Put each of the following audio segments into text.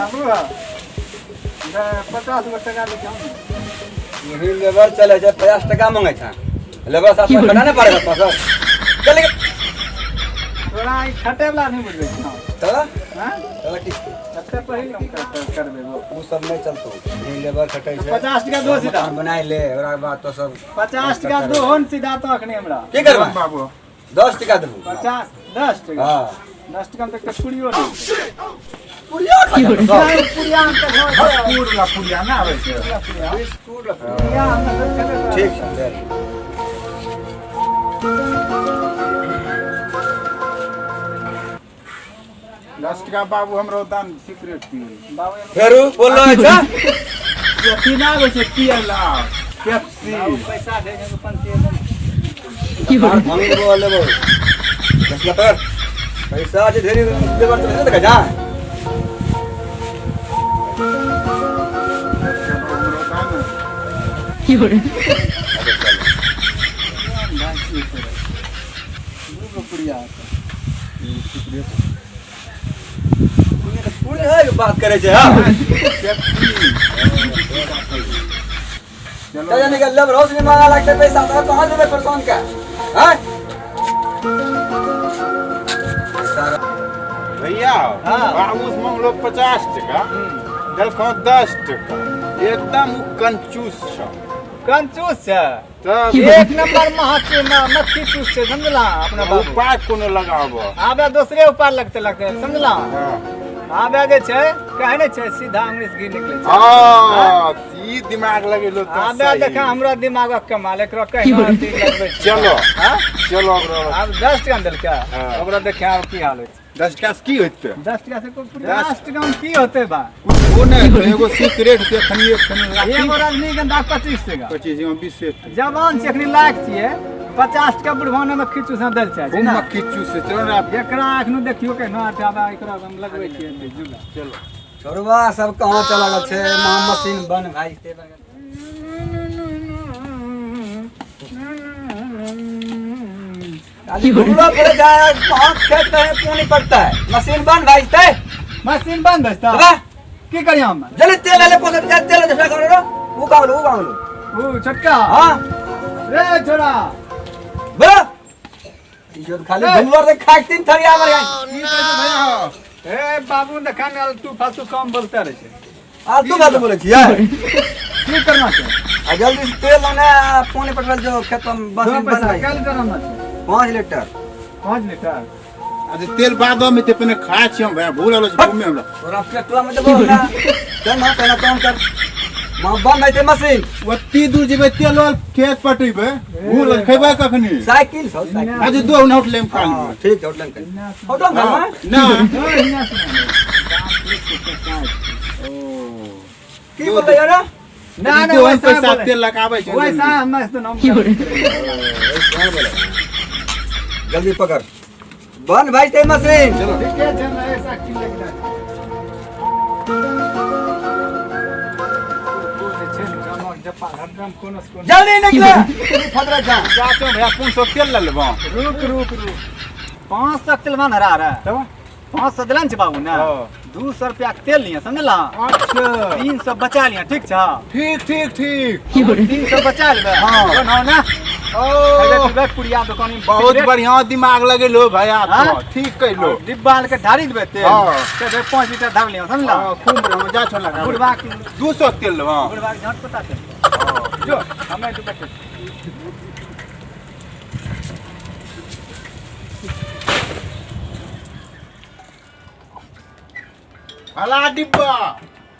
बाबू 50 गो टका लेके आउ ने। यही लेबर चले छै, 50 टका मांगे छै लेबर, साथ में खटा नहीं पड़ेगा पैसा, चल। तोरा ई खटे वाला नहीं बुझबै छौ। तो हाँ? तो की? सबसे पहिले हम करबै वो। उ सब नहीं चलतो, यही लेबर खटे छै। 50 टका दो सीधा। मकान बनाए ले, ओकरा बाद तो सब। 50 टका दो हो ने सीधा तो अखने हमरा। की करबा? बाबू। 10 टका देबू। 50 10 टका। हाँ। 10 टका में तो पूरियो नहीं। पुड़िया खा जा सब। नहीं, पुरिया हम तऽ घर छै। बिस्कुट ला पुड़िया ना आबै छै। पुरिया बिस्कुट ला। पुरिया हमरा सब खेबे करब। ठीक छै, ले ले। 10 टका बाबू हमरो दान, सिगरेट पियै। बाबू एगो। फेरू बोललो अच्छा। अथी ना आबै छै पियै ला, पेप्सी। बाबू पैसा दे एगो पंची एकदम। हम लेबो लेबो, 10 टका पकड़, पैसा जे ढेरी लेबर चले छै, जा। हमरो दान। भाई की करे? दू गो पुरिया होतै। पूरे है बात करे छै। हां। पेप्सी। चलो। चल निकल, लेबर रोज नहीं मांगा लगते पैसा तो कहां देबे परेशान के हैं भैया? हाँ। बाबू से मांगलो 50 टका, देलखो 10 टका, एकदम उ कंजूस छ। कंजूस छै। तब। एक नंबर महाचू मक्खी चूस छै, समझला अपना बाबू? उपाय कोनो लगाब। आबे दोसरे उपाय लगते लगते, समझला? हाँ। आबे जे छै, कहै नहि छै, सीधा अंग्रेज घी निकले छै। हाँ, ई दिमाग लगेलो तो आबे सही। देखा हमरा दिमागक कमाल, एकरो कहिनो अथी लगबै छै। चलो। हाँ? चलो ओकरो। आब 10 टका देलकै। हाँ। ओकरा देखे आब की हाल होइ छै। 10 टका से की होतै? 10 टका से कोइ 10 टका मे की होतै बा? कुछो नहि होतै, एगो सिगरेट के खनिए खनि राखी। एगो रजनीगंधा 25 टका। 25 एगो 20 टका। जवान छै एखनी लायक छियै, 50 टका बुढ़वाना मे खींचू से देल चाहे छै खूब ना। मक्खी चूसे, चलो ना। एकरा एखनो देखियो केना हटाबे, एकरा हम लगबै छियै जुगा। चलो। छोड़वा सब कहाँ चला गेल छै? महा मशीन बन भाई ते बन। खाली घूमलो पड़े जाए, वहाँ खेत में पानी पड़ता है, मशीन बंद भाई ते। मशीन बंद है। तबा की करिया हम? जल्दी तेल ले पोसे, तेल ले करो, ऊ कावलो ऊ कावलो। ऊ छोटका। हां। रे छोड़ा। बोलो इज्जत खाली घूमलो रे, खाक तीन थरिया मर गए। की कहै छै भैया हो? ए बाबू, देखा ने, तू फालतू काम बोलते रहे छै। आ तू बात बोले छियै। की करना छै? आ जल्दी से तेल लाने, पानी पटवल जो खेत में दो मशीन बंद पैसा भाई। कल करना छै? 5 लीटर। 5 लीटर। अच्छा, तेल बाद में ते पहिने खाय छियै हम भैया, भूख लागल छै घूमे हमरा। तोरा पेटवा में देबो ना, चल ना, पहले काम कर, मां बंद है मशीन। ओत्ती दूर जेबै तेल वाल खेत पटेबै, भूख लागल, खेबै कखनी? साइकिल छौ, साइकिल। अच्छा, दो ना होटले में खा हाँ, लेबै। ठीक है, होटल में खा, होटल में खा लेबै। ना। की बोलले यार? ना ना, दो वैसा पैसा बोले। तेल लगाबै छै। वैसा हम तो नाम। जल्दी पकड़, बंद भाई ते मशीन। चलो। ठीक है, जब ऐसा की लेके जाइ छै। ओ जे छै ने, जमक जपा हरदम कोनो से कोनो। जल्दी निकले फदरा जा। चाचो भैया, 500 तेल ले लेबो। रुक रुक रुक, 500 तेल मान हरा रहा। तब। 500 दिलन छै बाबू ने। हाँ। 200 रुपया के तेल लिया, समझला? अच्छा। 300 बचा लिया, ठीक छ? ठीक ठीक ठीक। 300 बचा लेबै। हाँ। कोन ना ओ खैबे पीबै पुड़िया दुकान में बहुत सिगरेट बढ़िया दिमाग लगेलो भैया। हाँ? तो ठीक कैलो। और डिब्बा के ढारी देबै तेल। हाँ। कहबै 5 लीटर ढार लिया, समझला? हाँ, खूब रहो, जा छो लगा। बुढ़वा के 200 तेल लेबो। बुढ़वा के झट पता चल जो हमें तो बैठे। हला डिब्बा।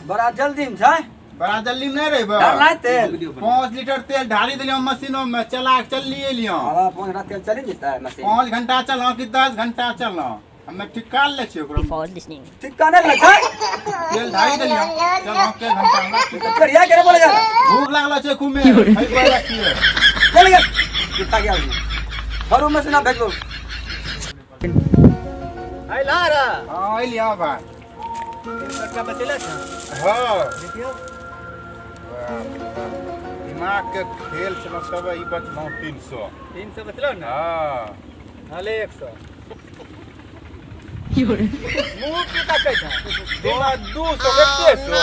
बड़ा जल्दी में छै। बड़ा जल्दी में नहीं रहबो। डालना है तेल। 5 लीटर तेल ढारी दिलियो मशीनो में, चला के चल लिए लियो। हवा 5 घंटा तेल चली जेतै मशीन? 5 घंटा चलो कि 10 घंटा चलो, हमे ठिकाल ले छियै ओकरो। Before listening. ठीक काने ले छै। तेल ढारी दिलियो, चलो के घंटा हमरा। तो करिया करे बोले जा। भूख लागलो छै खूबे, खइबो रखिए। चल गया कितना गया घरू में से ना भेजबो। अइला रे? हां, अइलियो भाई। 300 रुपया बचेले छै? हां। देखियौ। दिमाग के खेल छलो सब, ई बचलौ 300। 300 बचलो ने? हां। हले 100। मुँह की तकै छै? तोरा 200 कते सौ?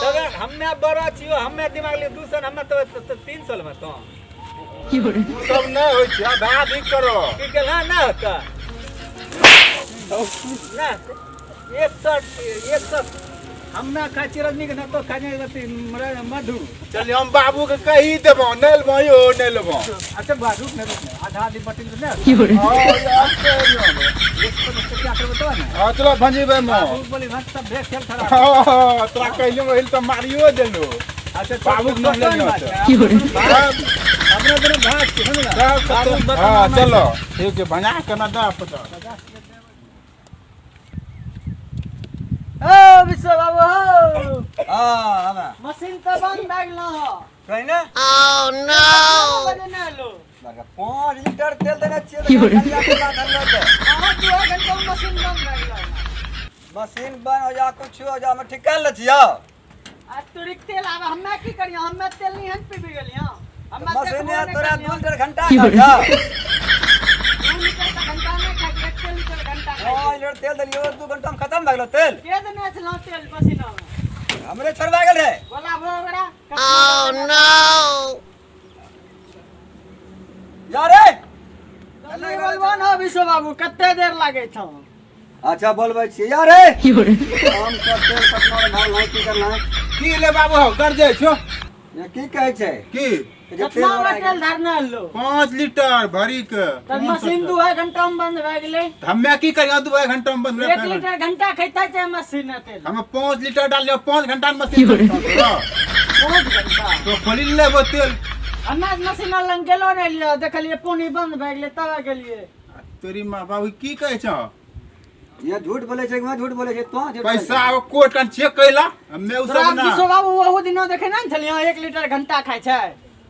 तब हम्मे बड़ा छियो, हम्मे दिमाग ले 200, हम्मे तो 300 लेबै तो। उ सब नहि होइ छै, आधा आधी करो। की केला ना होता ना 100 100 हम्मे खाइ छी रजनी के ना तो खाइ छी मधु। चल हम बाबू के कही देबो, नहि लेबो यो, नहि लेबो। अच्छा बा, रुक ने, रुक ने, आधा आधी बटिल ने। हाँ, यार, कहियो। क्या करबो तो ने? हाँ, चलो भंजीबै म। बाबू बोली भात सब भेट खेल खराब। हाँ, तोरा कहियो रहिल तऽ मारियो देलो। अच्छा, बाबू के नाम लेलियो तऽ। हमरा दुनू भात छी, समझला? बाबू के बता। हाँ, चलो ठीक है, भंजा के ना दे 50। ओ विश्व बाबू हो। हाँ, हाँ। मशीन तो बंद भए गेल हो। कहीं ना? बजे ना लो। 5 लीटर तेल देने छियै तऽ खाली अपना धरलो छै। अहाँ 2 घंटा में मशीन बंद भए गेल। मशीन बंद हो जा, कुछ हो जा, हम ठीक कर ले छियै। आ तोरिक तेल आब हम्मे की करियो, हम्मे तेल नहीं हन पीबी गेलियो। हम्मे मशीन देखबो नहि तोरा करलियो। 2 लीटर घंटा खा जा। 2 लीटर तऽ घंटा नहि खाइ छियै, 1 लीटर घंटा खाइ 5 लीटर तेल देलियो, 2 घंटा में खत्म भए गेलो तेल। के देने छलहुँ तेल मशीना में? हमरे छोड़वा गेल रहे। बोला भो ओकरा। यारे जल्दी बोलबो न विश्व बाबू, कते देर लागै छौ? अच्छा बोलबै छियै यारे। हम तो तेल पटना में भरल है, की करना है? की ले बाबू हौ, गरजै छौ? ये की कहै छै? की? जे तेल केतना भरा में तेल धरने लो? 5 लीटर भरी के। तऽ मशीन 2 घंटा में बंद भए गेलै। हम्मे की करियो, 2 घंटा में बंद 1 लीटर घंटा खैता छै मशीन तेल। हमे 5 लीटर डालियो, 5 घंटा में मशीन चलतौ तोरा। 5 घंटा। तो खोली लेबो तेल। हमे मशीन लग गेलो नहि लियो, देखलियै पानी बंद भए गेलै तब गेलियै। तोरी माँ बाबू की कहै छौ? ये झूठ बोले छै, मैं झूठ बोले छै, तो झूठ बोले पैसा छै। आब कोर्ट कन चेक कैला, हम्मे उ तोरा सब ना। विश्व बाबू ओहू दिना देखे नहि छलियै 1 लीटर घंटा खाइ छै।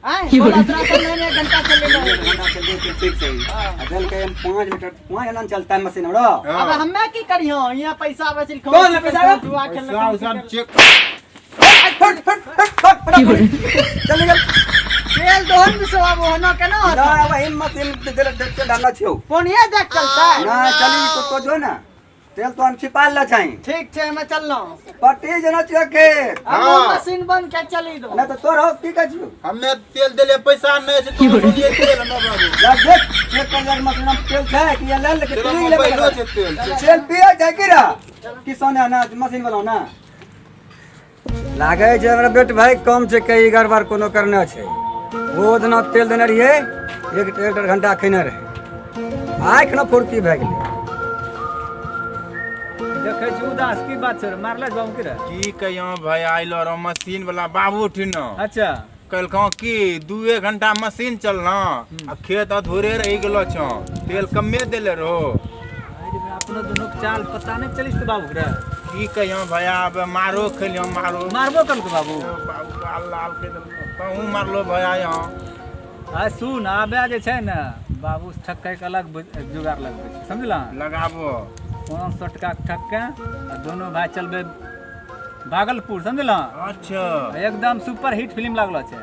आँय बोला तोरा सब नहि 1 घंटा चलै एक घंटा चलते छै, ठीक छै। आ देलकै हम 5 लीटर, 5 घंटा चलता है मशीन हमरा। अब हम्मे की करियो, यहाँ पैसा बचल कौन है पैसा? जुआ खेल। पैसा उसा चेक। फट फट फट फट फटाफट चल निकल। तेल दोहन विश्व बाबू होना केना ना होता? वही मशीन तेल तेल डालना छियौ। कोनिया देख चलता है। ना चली तो जो ना तेल तो हम छिपा ले छै। ठीक छै, हमे चललहुँ। पट्टी जना छियो खेत। हम हाँ। मशीन बंद के चली दो। ना तो तोर हो की कहै छियौ? हम्मे तेल देले पैसा नहि छै, तू सुनिए तेल हमरा बाबू। जा देख चेक कर जा मशीन में तेल छै कि ये ले ले के तेरा पी ले। मोबाइलो छै तेल। तेल पिए छै की रा? किसान है ना मशीन वाला ना। लागै छै हमरा बेट भाई कम छै, कई गड़बड़ कोनो करने छै। ओ दिना तेल देने रहियै, 1 1.5 घंटा खेने रहै, आइ खना फुर्ती भए गेलै। देखै छी उदास, की बात छै रे? मारले बाबू की रे? की कहियो भाई, आइलो रहो मशीन वाला बाबू ठिन। अच्छा। कहलकौ कि 2 घंटा मशीन चलना आ खेत अधूरे रहि गेलो छौ, तेल कमे देले रहो। अपनो दुनू के चाल पता नहीं चलिस तो बाबू रे। की कहियो भैया, अब मारो खेलियो मारो। मारबो कल बाबू? बाबू गाल लाल के देलकौ, तहूँ मारलो भैया यहाँ। आ सुन, आबे जे छै ने बाबू ठक्कै के अलग जुगाड़ लगबै छै, समझला? लगाबो। 500 टका के ठक्के आ दोनों भाई चलबै भागलपुर, समझला? अच्छा। एकदम सुपर हिट फिल्म लागलो छै,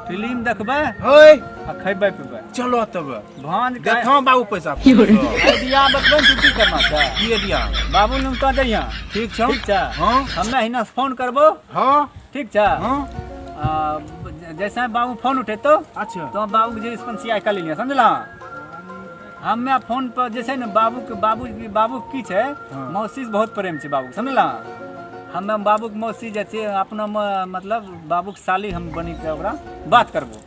फिल्म देखबै होय आ खैबै पीबै। चलो तब। भांज के देखो बाबू पैसा। आइडिया बतबै ने की करना छै। की आइडिया? बाबू लग तो जइहा। ठीक छौ? ठीक छै। हाँ। हमे हिना से फोन करबो। हाँ। ठीक छै। हाँ। जैसे बाबू फोन उठेतो। अच्छा। तो बाबू के जे पंचिया कर लिया, समझला? हमे फोन पर जे छै ने बाबू के बाबू बाबू की छै। हाँ। मौसी से बहुत प्रेम छै बाबू के, समझला? हमे बाबू के मौसी जे छै अपना मतलब बाबू के साली हम बनी के ओकरा बात करबो,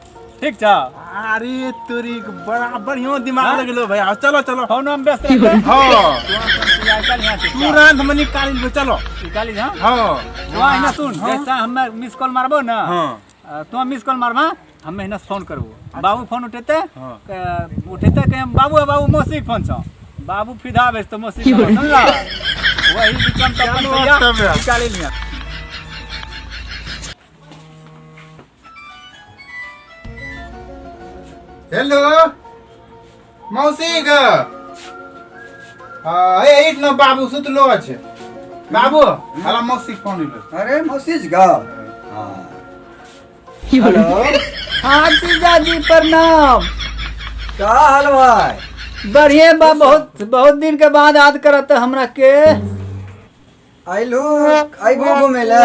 ठीक छै? अरे तोरी के बड़ा बढ़िया दिमाग हाँ? लगलो भैया, चलो चलो। फोन हम व्यस्त रहते। हाँ। तू अपन निकाल यहाँ से। तुरंत हम निकाल लेबै, चलो। निकाली हाँ। हाँ। तू हिना सुन, हाँ। जैसा हमे मिस कॉल मारबो ना। हाँ। तू मिस कॉल मारबा, हम हिना से फोन करबो। बाबू फोन उठेते। हाँ। उठेते कहे बाबू बाबू मौसी के फोन छौ। बाबू फिदा बेच तो मौसी के फोन, समझला? वही बीच में तो अपन चलो सैया तब। निकाली लिया। हेलो मौसी ग। हाँ, ए it न बाबू सुतलो अछि। बाबू हला मौसी के फोन एलो। अरे मौसी जी गा। हाँ। हेलो। हाँ जीजाजी प्रणाम। का हाल भाई? बढ़िए बा। बहुत बहुत दिन के बाद याद करत हमरा के। अइलू अइबो घूमे ले?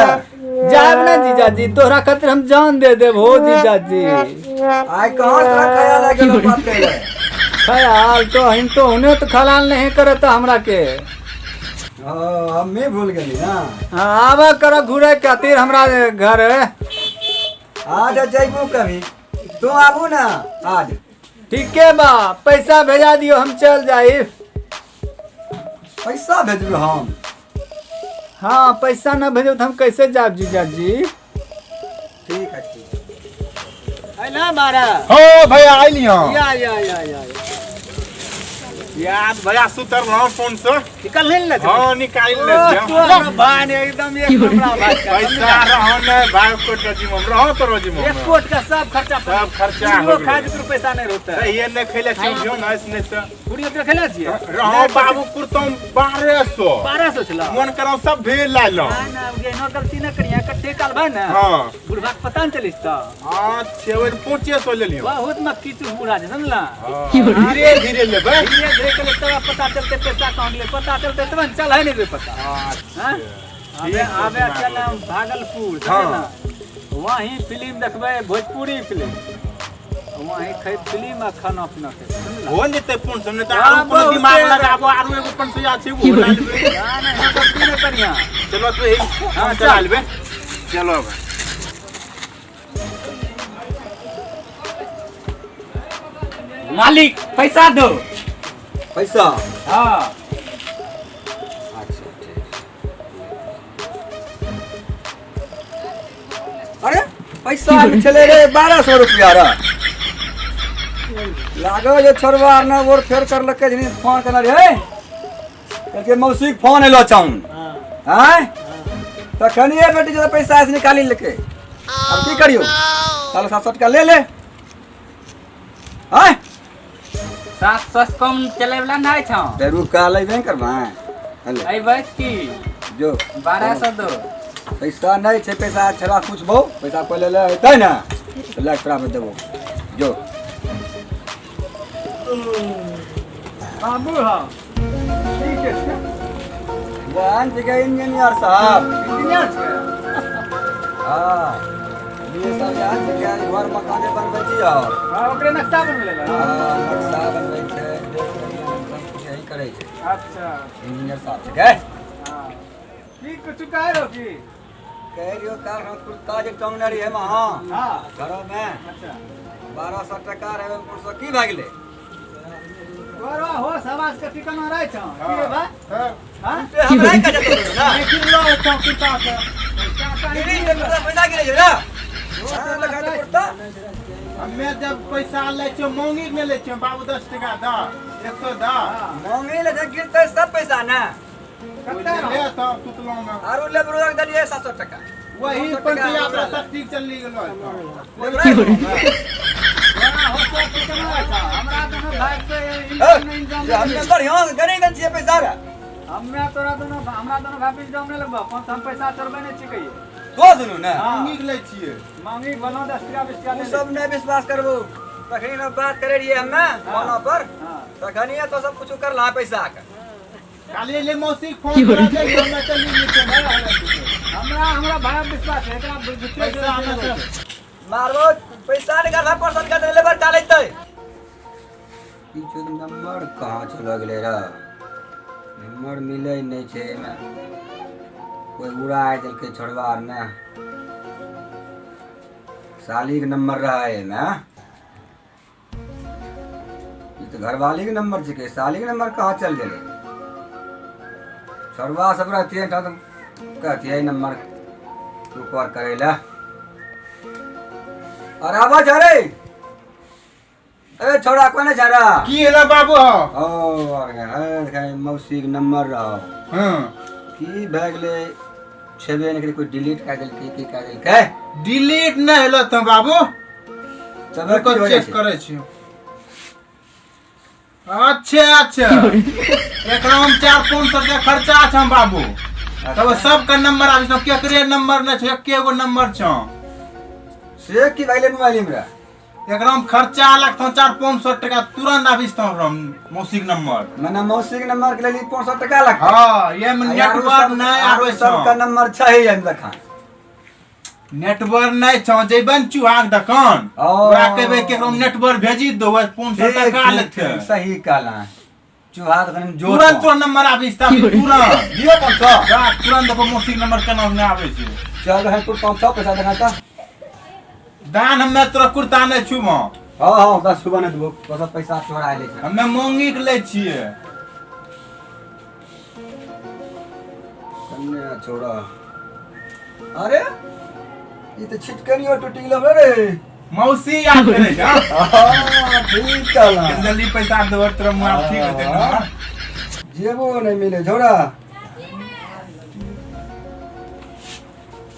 जाब ना जीजाजी, तोहरा खातिर हम जान दे देब हो जीजाजी। आइ कहाँ तोरा ख्याल आ गेलो बात करे? ख्याल तो हम तो उन्हें तो खलाल नहीं करत हमरा के। हाँ, हम्मे भूल गेली ना। हाँ, आवा कर घूरे खातिर हमरा घर। आज जइबू कभी, तू आबू ना आज। ठीके बा, पैसा भेजा दियो, हम चल जाई। पैसा भेजबू हम? हाँ, पैसा ना भेजो तो हम कैसे जाब जीजाजी? ठीक है, ठीक। ना बारह। हो भैया, आइली। हँ। या या या या। याद भैया, सुतर रहो फोन से। निकल नहीं ले? हाँ, निकाल ले। तोहर भाई ने एकदम एक नंबर भाई का। पैसा रहो ने भाई को टजी में रहो तो रोजी में। एक कोट का सब खर्चा। सब खर्चा हो हो गेलै। खाए के पैसा नहीं रहता है। ये नहीं खेले छियो ना, इसने तो पूरी ओकरा खेले छियै। रहो बाबू, कुर्तम 1200। 1200 छला। मन करो सब भेल ला लो। ना ना, एनो गलती ना करिया, इकट्ठे काल भाई ना। हाँ। बुढ़वा के पता न चलिस तो। अच्छा, ओहि 2500 ले लियो। बहुत मक्की चूस बूढ़ा छै, समझला? धीरे धीरे लेबै। धीरे धीरे के तब पता चलते पैसा कहाँ गेलै, पता चलते तब न चल है नहीं पता। हाँ? आबे आबे चल हम भागलपुर, समझे ना? वहीं फिल्म देखबै, भोजपुरी फिल्म, वहीं खै फिल्म आ खाना पीना खेबै, समझला? हो जेतै 500, नहि तऽ हाँ, आरो कोनो बहुते दिमाग है। लगाबो, आरो एगो 500 छै, ओहो ला लेबै। ना ना, एहन गलती नहि करिहा। चलो तो एक हाँ, हम चला लेबै, चलो भाई। मालिक, पैसा दो। पैसा? हाँ। अच्छा, ठीक। अरे, पैसा छलै रे 1200 रुपया रे। लागल जे छोड़बा आर ना और फेर करलकै जे फोन केने रे, कहलकै मौसी के फोन एलो छौन। आँय, तखनिए बेटी जो पैसा से निकाली लेके। अब की करियो? साढ़े 700 टका ले ले। आँय। 700 से कम चले वाला नहीं छौ। ते रुका लेबे करबै हले। अयबै की? जो। 1200 दो। पैसा नहीं छै। पैसा छड़ा पूछबो, पैसा पहिले ले अयतै ने तऽ लए तोरा पर देबो, जो। बाबू, हाँ ठीक है। जान छै इंजीनियर साहब। इंजीनियर छै? हाँ, ये सब जान छै घर मकान जे बनबै छी और। हाँ, ओकरे नक्शा बनबै ला। हाँ, नक्शा बनबै छै, सब कुछ यही करै छै। अच्छा। इंजीनियर साहब छै गे। हाँ, की कुछ कह रहो की? कह रहियो काल हम कुर्ता जे टंगने रहिए वहाँ घरों में। 1200 टका रहे, 500 की भए गेलै? तोरो होश हवास के ठिकाना रहै छौ की रे भाई? हाँ? ते हमरा का जतो ना। गिरलो छौ कुर्ता से। गिरी जे कुर्ता, पैसा गिरे छै ना। हाँ, लगा दे कुर्ता। हमे जब पैसा लै छियो, मांगी के लै छियो बाबू, 10 टका दऽ, 100 दऽ। मांगे ले जे गिरतै सब पैसा ना। कते ले तो सुतलो में। आरो लेबरो के देलियै 700 टका। वही 900 टका। पंचया तोरा सब ठीक चली गेलो। तोरा होश के ठिकाना रहै छौ? हमरा दोनो भाई के इंजाम। हमे बढ़ियां गने गन छियै पैसा रे। हमरा तोरा दोनो, हमरा दोनो भाई इल्जाम नहीं लगबा, कौन हम पैसा चोरबे नहीं छिकै। तो दुनू ने। हाँ। मांगी के लै छियै। मांगी बोलो, 10 टका 20 टका उ ले ले। सब नहीं विश्वास करबो। तखनी ने बात करे रहिए हमे फोन पर। तखनी तो सब कुछ कर ला पैसा के। काली ले मौसी के फोन करा दे, हमे चली गेलियै। हमरा हमरा भाई पर विश्वास है, एकरा झूठे पैसा हमे सब मारबो पैसा निकाल भाई, परसन का लेबर का लेतै। ई नंबर कहाँ चल गेलै रे? नंबर मिलै नहि छै एहिमे। कोइ उड़ा देलकै छोड़बा आर ने। सालीके नंबर रहै एहिमे। ई तऽ घरवालीके नंबर छिकै, सालीके नंबर कहाँ चल गेलै? छोड़बा सब रहतियै तऽ कहतियै नंबर ऊपर करै लए। अरे आवा जा रे, ए छोड़ा, कोने जा रहा? की एला बाबू? ओ अरे है, मौसी के नंबर रहो। की भए गेलै? छेबे नहि करै, कोइ डिलीट कए देलकै की कए देलकै? डिलीट नहि हेलो तऽ बाबू। तब रुको, की हो जाइ चेक छै? करै छी। अच्छा अच्छा, एकरा हम 400-500 रुपया खर्चा छै बाबू। तब सबके नंबर आबै छै, केकरे नंबर नहि छै, एके गो नंबर छौ। से की भए गेलै मोबाइल मे? एकरा में खर्चा लगतो 4-500 टका, तुरंत आबिस तो हमरा मौसी के नंबर। मने मौसी के नंबर के लेल 500 टका लगतै। हाँ, ये में नेटवर्क नहीं आबै छौ। सबके नंबर छै एहिमे देखा। नेटवर्क नहीं छौ, जेबन चूहा के दुकान ओ। ओकरा कहबै केकरो नेटवर्क भेजी दो, 500 ठीक, टका ठीक, लेते। ठीक, सही कहला, चूहा के कनि जोर तुरंत तोर नंबर आबिस तब तुरंत दियो 500। जा, तुरंत देखो मौसी के नंबर केना नहि आबै छै। चल है तू 500 पैसा देखा त। दान हमे तोरा कुर्ता नहि छुबो। हाँ हाँ, बस सुबह नहीं देबो, बस पैसा चोरा ले छै। हमे मोंगी के लै छियै। कन्ने छोड़ा, अरे ई त छिटकनियो टूटि गेलो रे। मौसी याद करे छै, हाँ? हाँ, ठीक कहला। जल्दी पैसा देबो तोरा मुँह ठीक होतै ना। जेबो नहीं मिले झोरा।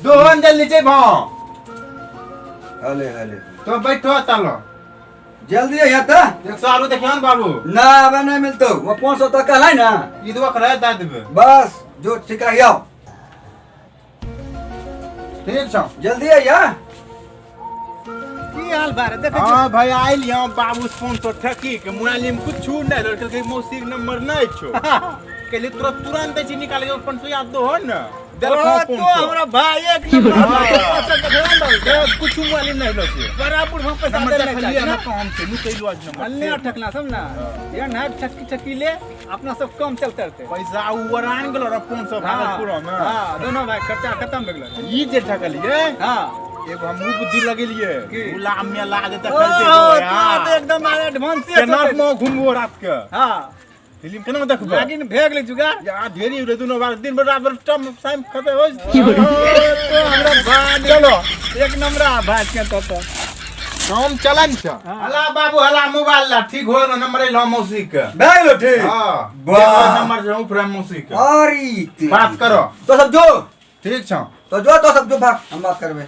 दोहन जल्दी जेबो। हले हले। तो बैठो तलो। जल्दी है त। 100 आरू देखियो ने बाबू। ना आबे नहीं मिलतो, वो 500 तक कहला ना। ई दो करे दे देबे। बस जो ठीक है आओ। ठीक छौ। जल्दी है या। की हाल बारे देखै छी। हाँ भाई आइल यहाँ बाबू फोन तो ठकी के मोबाइल में कुछ नहीं लड़के के मौसी के नंबर नहीं छो। कहली तुरंत तुरंत दै छी निकाल के 500 याद दो हो ना। देलखौ ओ, तो 500। हमरा भाई एक नंबर हाँ। भाई, 500 के ध्यान दो। सब कुछ मोबाइल में नहीं लो छे। बराबर हम पैसा नंबर देले देखलिए चाहिए ना ना। काम छै नु कैलो आज नंबर। अन्य ठकना सब ना। ये ना ठकी ठकी ले अपना सब कम चलते रहते। पैसा उड़ान गेलो रे 500 भागलपुर में। हाँ, दोनों भाई खर्चा खत्म हो गेलो। ई जे ठकलिए। हाँ। एगो हमहूँ बुद्धि लगेलिए। की? गुलाम में ला देते ओ, खेलते तो तो एकदम एडवांस केना मो घुमबो रात के। हाँ। फिल्म केना देखबो? लागिन भेग ले जुगाड़। या ढेरी रे दुनो बार दिन भर रात भर टम साइम खते हो। ओ, तो हमरा भाई चलो। एक नंबर भाई के तो तो। काम चलन छ। हला बाबू हला मोबाइल ला ठीक हो गेलो नंबर एलो मौसी के। भए गेलो ठीक। हां। वाह। नंबर जो फ्रेम मौसी के। अरे बात करो। तो सब जो। ठीक छ। तो जो तो सब जो भाग हम बात करबे।